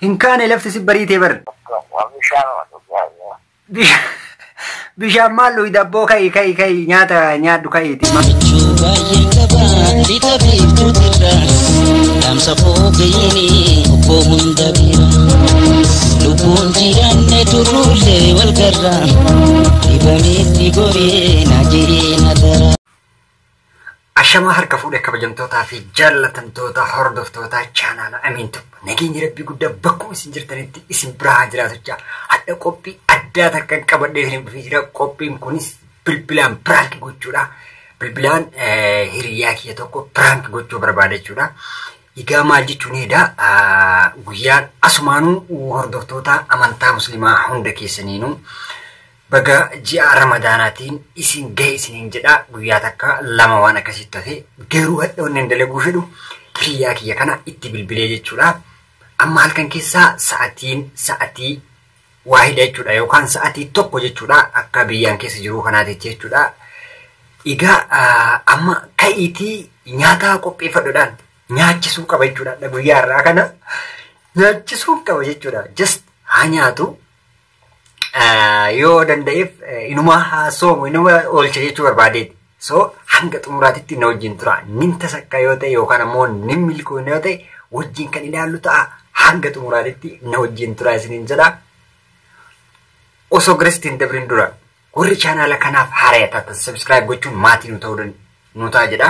Hin kaane lafti si bariitee bar. Bishaan maal dhugda abboo ka'i ka'i ka'i nyaata nyaadhu ka'iiti. Michuu baay'een qaba lixa biiftuutirra dhaamsa foogayini obbo hunda bira lubbuun jiraanne turruullee wal garra dhibameetti goree na jireenya dara. Ashamaa harka fuudhee kabajamtootaa fi jaallatamtoota hordoftoota chaanaala Amiin Tube. Nageenyi Rabbii guddaa bakkuma isin jirtanitti isin biraa jiraatochaa hadha qophii addaa takka qabadhee isin dhufee jira. Qophiin kunis bilbilaan piraank gochuudha. Bilbilaan hiriyaa kiyya tokko piraank gochuu barbaada jechuudha. Egaa maal jechuun edaa guyyaan asumaanuu hordoftoota amantaa musliimaa hunda keessaniinuu baga ji'a ramadaanaatiin isin gahe isiniin jedha. Guyyaa takka lama waan akkasitti tafe garuu hadha wanni hin dalaguu fedhu hiriyaa kiyya kana itti bilbilee jechuudha. Amma halkan keessaa sa'atiin sa'atii waahida jechuudha yookaan sa'atii tokko jechuudha akka biyyaan keessa jiru kanaatitti jechuudha. Egaa amma ka'iitii nyaata qopheeffadhuudhaan nyaachisuu qaba jechuudha. Guyyaa har'aa kana nyaachisuu qaba jechuudha. Just haa nyaatu. Yoo danda'eef inuma haa soomu inuma oolcha jechuu barbaadeeti. So hanga xumuraatitti na wajjin tura. Nin tasakka yoo ta'e yookaan ammoo nin milkoofne yoo ta'e wajjin kan ilaallu ta'a. Hanga xumuraatitti na wajjin tura isiniin jedha. Osoo garasitti hin dabrin dura warri chaanaala kanaaf haaraa taatan subscribe gochuun maatii nu ta'uu nu ta'a jedha.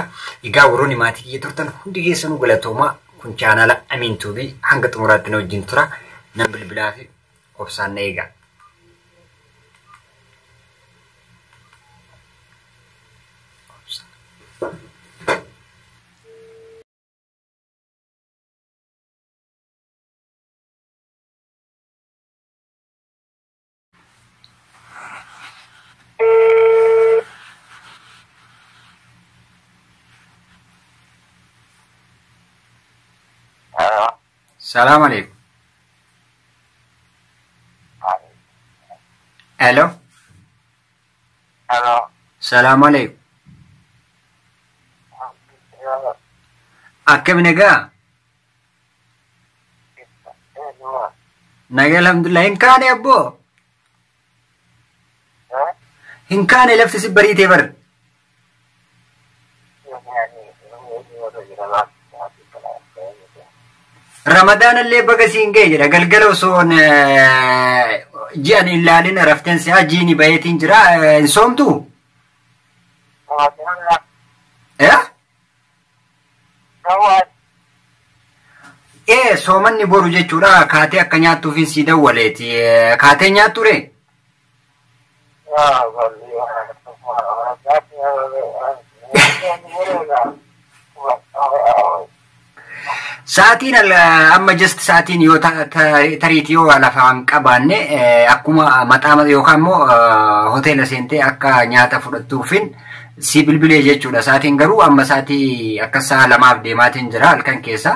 Egaa warroonni maatii kiyya turtan hundi keessanuu galatoomaa. Kun chaanaala Amiin Tuubii hanga xumuraatti na wajjin tura. Nan bilbilaa fi obsaan na eega. Salaam alaikum. Hello. Hello. Salaam alaikum. Akkam nagaa? Nagaa alhamdulillah. Hin kaane abboo? Hin kaane lafti si bariitee bar. Ramadaan illee baga siin ga'e jedha. Galgala osoo ji'an hin ilaalin rafteen si'a jiini bayeetiin jira. Hin soomtuu? Soomanni boru jechuudha. Kaatee akka nyaattuufin sii dawwaleeti. Kaatee nyaattu ree? Sa'aatiin amma just sa'aatiin yoo tariitii yoo lafaan qabaanne akkuma maxaama yookaan immoo hoteela seentee akka nyaata fudhattuufin si bilbilee jechuudha. Sa'aatiin garuu amma sa'aatii akka sa'a lamaaf deemaatiin jira halkan keessa.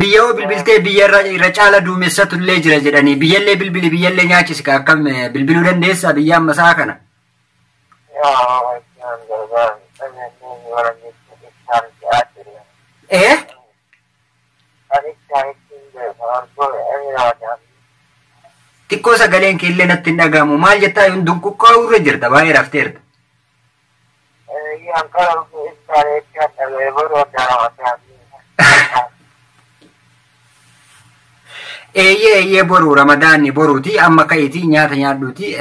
Biyya hoo bilbiltee biyya irra caala duumessatu illee jira jedhanii biyyallee bilbili biyyallee nyaachisi akkam bilbiluu dandeessaa biyya amma sa'a kana? Xiqqoo sagaleen kee illee natti hin dhagahamu. Maal jettaa dunquqqaa'uu irra jirta baay'ee rafteerta. Eeyyee eeyyee boru ramadaanni boruuti amma ka'iitii nyaata nyaadhuuti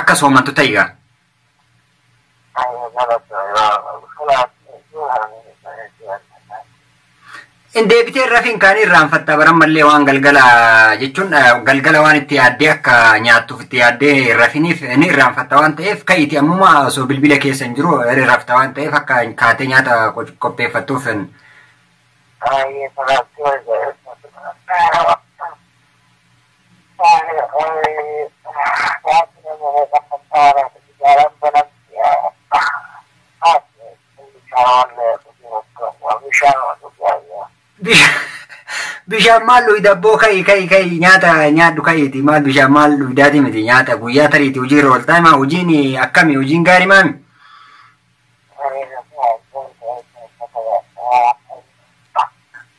akka soomantu ta'igaa. Deebitee rafiin kaanii irraanfatta barammallee waan galgala jechuun galgala waan itti yaaddee akka nyaattuuf itti yaaddee rafiniif ni irraanfatta waan ta'eef ka'iiti ammuma osoo bilbila keessa hin jiru rafta waan ta'eef akka kaatee nyaata qopheeffattuuf. Bishaan maal dhugda abboo ka'i ka'i ka'i nyaata nyaadhu ka'iiti maal bishaan maal dhugdaati miti nyaata guyyaa tariiti hojii irra ooltaa himaa hojiin akkami hojiin gaarii maami?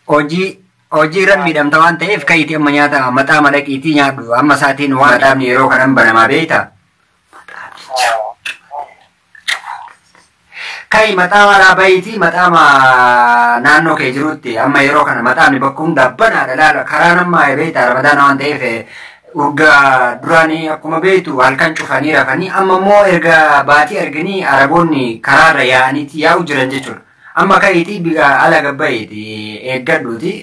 Hojii hojii irra miidhamta waan ta'eef ka'iitii amma nyaata maxaa madaqiitii nyaadhu amma isaatiin waan dhaabni yeroo kanan banamaa beekta. Ka'i maxaa maraa bahiitii maxaa naannoo kee jirutti amma yeroo kana maxaamni bakka hundaa banaadha laala karaan amma beekta ramadaana waan ta'eef urgaa duraanii akkuma beektu halkan cufanii rafanii amma immoo erga baatii arganii araboonni karaarra yaa'aniiti yaa'u jiran jechuudha. Amma ka'iitii ala gabba'iiti eeggadhuuti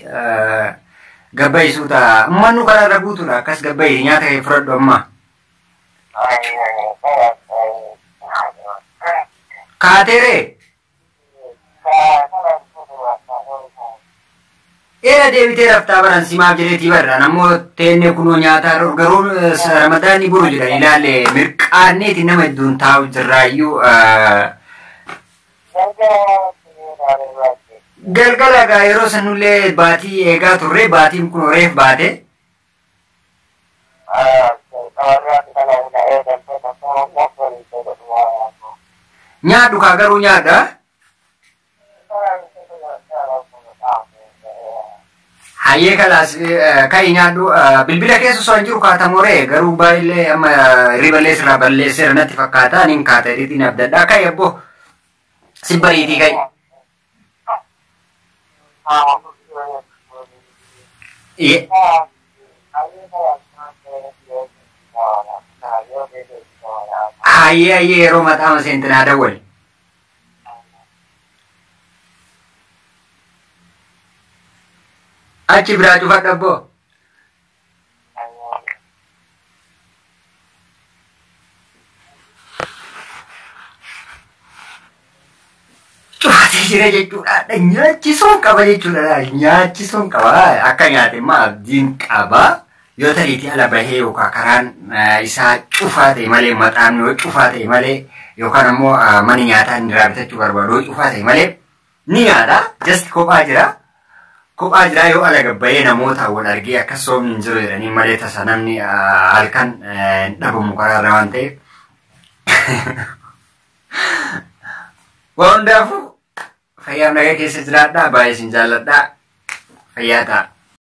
gabba'iisuuta ummannu karaarra guutuudha akkas gabba'iiti nyaata kee fudhadhu amma. Kaateeree Era deebitee raftaa baran simaaf jedheetii barra namoo teenne kunoo nyaataa garuu ramadaanni boru jedhan ilaalle mirqaanneeti nama hedduun taa'u jirraayyuu galgala gaa yeroo sanullee baatii eegaa turre baatiin kun reef baate nyaadhu kaa garuu nyaadha. Hayyee kalaas ka'i nyaadhu bilbila keessa osoo hin jiru kaatamoree garuu baay'ee amma ribalee sirraa balleesseera natti fakkaata aniin kaata jedheetiin abdadhaa ka'i abboo si bariitii ka'i. Hayyee hayyee yeroo maxaama seentinaa dawwal. Achi biraa cufadhu abboo. Cufatee jira jechuudha. Nyaachisuun qaba jechuudha. Nyaachisuun qaba. Akka nyaate immoo abdiin qaba. Yoo tariitii ala bahee yookaan karaan isaa cufaa ta'e malee maxaamni yoo cufaa ta'e malee yookaan ammoo mana nyaataa inni irraa bitachuu barbaadu yoo cufaa ta'e malee ni nyaata. Just kophaa jira. Kophaa jira yoo ala gabbayee namoota wal argee akka soomni hin jiru jedhanii malee tasa namni halkan hin dhabamu karaarra waan ta'eef. Waan hundaafuu fayyaaf nagaa keessa jiraadhaa baay'ee isin jaalladhaa fayyaa ta'a.